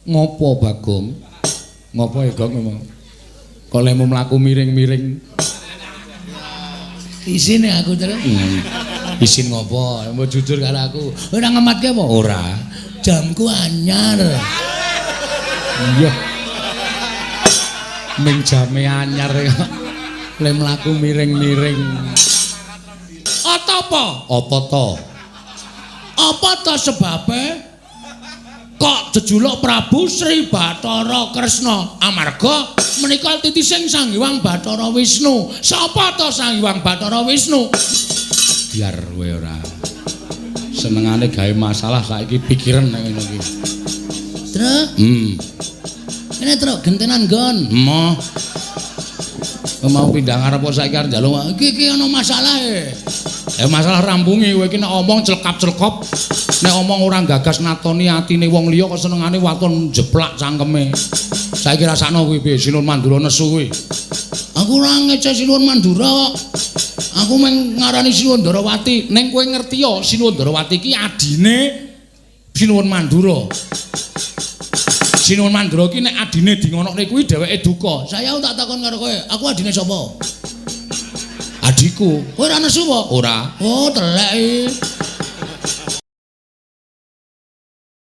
Ngopo, Bagong? Ngopo ya, Gong, ngomong? Kok lemu mlaku miring-miring? Isin aku, Truk. Isin ngopo? Mbok jujur karo aku. Ora ngematke apa? Ora. Jamku anyar. Iya. Ming jame anyar kok. Le mlaku miring-miring. Apa? Apa to? Apa to sebabe kok jejuluk Prabu Sri Bathara Kresna? Amarga menika titising Sang Hyang Bathara Wisnu. Sapa to Sang Hyang Bathara Wisnu? Biar kowe ora. Senengane gawe masalah saiki pikiran nek ngono iki. Truk, Kene, Truk, gentenan nggon. Emoh. Kowe mau pindah ngarep kok saiki arep njaluk. Iki iki ana masalah e. Eh, masalah rampungi kowe iki nek omong celkap-celkop, nek omong ora gagas natoni atine wong liya kok senengane waton jeplak cangkeme. Saiki rasakno kuwi piye Sinuwun Mandura nesu kuwi. Aku ora ngece Sinuwun Mandura kok. Aku mung ngarani Sinuwun Ndarawati. Ning kowe ngerti ya Sinuwun Ndarawati iki adine Sinuwun Mandura. Sinuwun Mandura iki nek adine di ngonokne kuwi dheweke duka. Saya tak takon karo kowe, aku adine sapa? Adikku. Kowe ora nesu apa? Ora. Oh, telek iki.